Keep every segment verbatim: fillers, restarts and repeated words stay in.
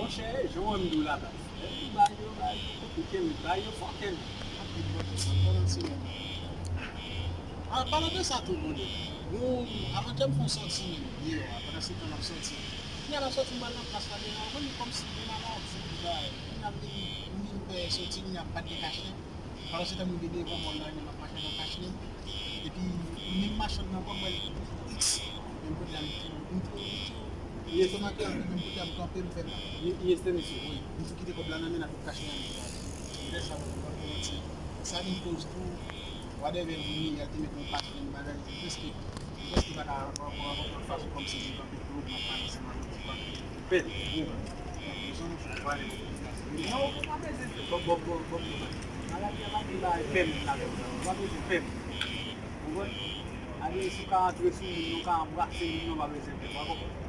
Monchè, jan w wè m di w la, baz. Lè m di ba yo, ba yo konplike, wi, ba yo fòkè, wi. Anpil bòkè sa, pandan semèn nan. An palan de sa tou, Bonde, nou, avantyè m fè yon sòti menm, deyò a, pandan se tan n ap sòti. Kounye a n ap sòti, m al nan plas la, deyò a, ou konn kòmsi gen maladi, bagay. Kounye a m vin, m vin pè sòti, kounye a m pa t gen kachnen. Pandan se tan, m rive devan mòl la, m ap mache nan kachnen. Epi, menm machann nan ankò, m wè l, x, menm kote a, m di, m di, m di, li estomaké anpil, menm kote a, m kanpe, m fè mal. Li, li estomaké? Wi, m di, kite kòb la nan men l, ap kachnen an. Lè sa, m pa pran manti. Sa vin koz tou, whatever, li, y al te met yon kachnen, bagay, prèske, prèske pa ka rankontre anfas ou kòmsi m kanpe dlo, m ap pale ansanm avè w, ou konprann? Pèn, ou konprann? Maladi a pa gen bagay pèm ladan l, ou pa bezwen pèm. Ou konprann? Alè, si w ka antre sou moun, ou ka anbrase moun, ou pa bezwen pèm, ou pa konprann?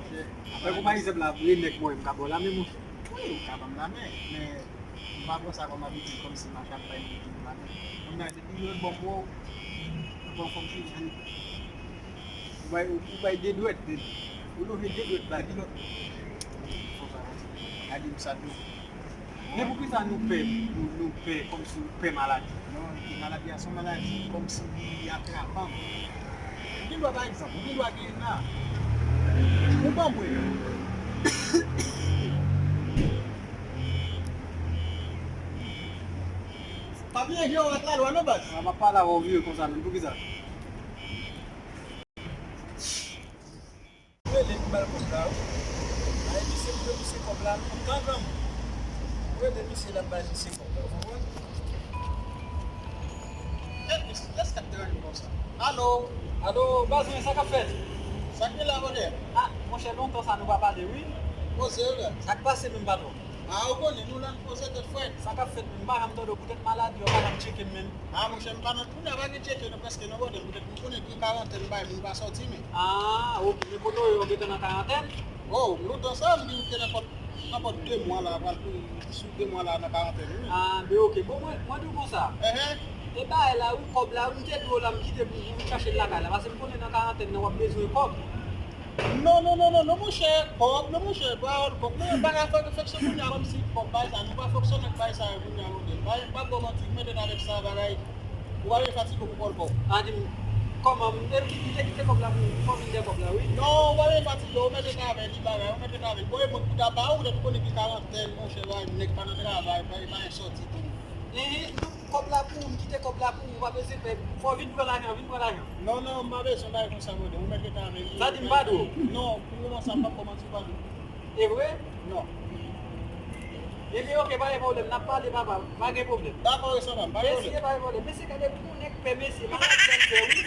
Apre, pou pa egzanp la, vre nèg mwen, m ka ba w lamen, monchè. Wi, ou ka ban m lamen, men m pa pran sa kòm abitid, kòmsi m ap bay moun lamen. Moun nan, depi lòt bò m wè w, ou anfòm toujou. Ou bay, ou, ou bay de dwèt, de, ou leve de dwèt bay. Epi lòt, fò sa konsa. Gade m sa dlo. Men poukisa nou pè, nou, nou pè, kòmsi nou pè maladi? Non, epi maladi a se yon maladi kòmsi li atrapan. Ou gen dwa, pa egzanp, ou gen dwa gen la. Ou ban mwen. Pa bliye je w ak lalwa non, baz. A, m ap pale avè w vire konsa menm, poukisa? Ou rele m ba l kòb la, wi. Ay, misye, m dwe misye kòb la, non, tan granmoun. Ou rele misye, l ap bay misye kòb la, ou konprann? Kèt misye, kiyès k ap deranje m konsa? Alo? Alo, baz mwen, sa k ap fèt? Sa k gen la, Bonde? A, monchè, lontan sa nou pa pale, wi. Poze, wi. Sa k pase menm, patwon? A, ou konnen, nou la n poze tèt frèt. Sa k ap fèt menm? M pa janm tande w poutèt maladi, w pa janm tcheke m menm. A, monchè, m pa nan, kounye a pa gen tcheke, non, prèske nan Bonde, poutèt m konnen pri karantèn bay moun pa sòti, men. A, oke, men kote w ye, w gentan nan karantèn? O, lontan sa, m di w te nan kòb, nan kòb de mwa la, pral pou sou de mwa la nan karantèn, wi. A, ben oke. Bon, mwen, mwen di w konsa. Enhen. E bagay la, wi, kòb la, wi, m te di w la, m kite pou, pou vin chache l lakay la, paske m konnen nan karantèn nan, w ap bezwen kòb. Non, non, non, non, non, monchè, kòb, non, monchè, pawòl kòb. Non, nou pa ka fè, fè se kounye a, kòmsi kòb bay sa, nou pa fonksyone ak bay sa yo kounye a, Bonde. M pa, m pa ba w manti, m mete n avèk sa, bagay. Ou pa vle fatige w pou kòb. A, di m, kòman, m te, m te kite kòb la pou, pou vin de kòb la, wi. Non, ou pa vle fatige w, ou mete n avè li, bagay, ou mete n avè li. Bon, e mwen ki ta ba ou, ou konnen ki karantèn, monchè, bagay, nèg pa nan travay, pa, pa gen sòti tou. Enhen, donk, kòb la pou ou, m kite kòb la pou ou, ou pa bezwen pè, fò w vin pran lajan, vin pran lajan. Non, non, m pa bezwen bagay konsa, Bonde. Ou mèt rete avè m. Sa di m pa dwe w? Non, pou moman sa, m p ap kòmanse pa dwe w. E vre? Non. Ebyen, oke, pa gen pwoblèm, n ap pale, papa, pa gen pwoblèm. Dakò, wi, sa va, pa gen pwoblèm. Mesye, pa gen pwoblèm. Mesye, gade pou yon nèg pè, mesye, maladi a l pè, wi.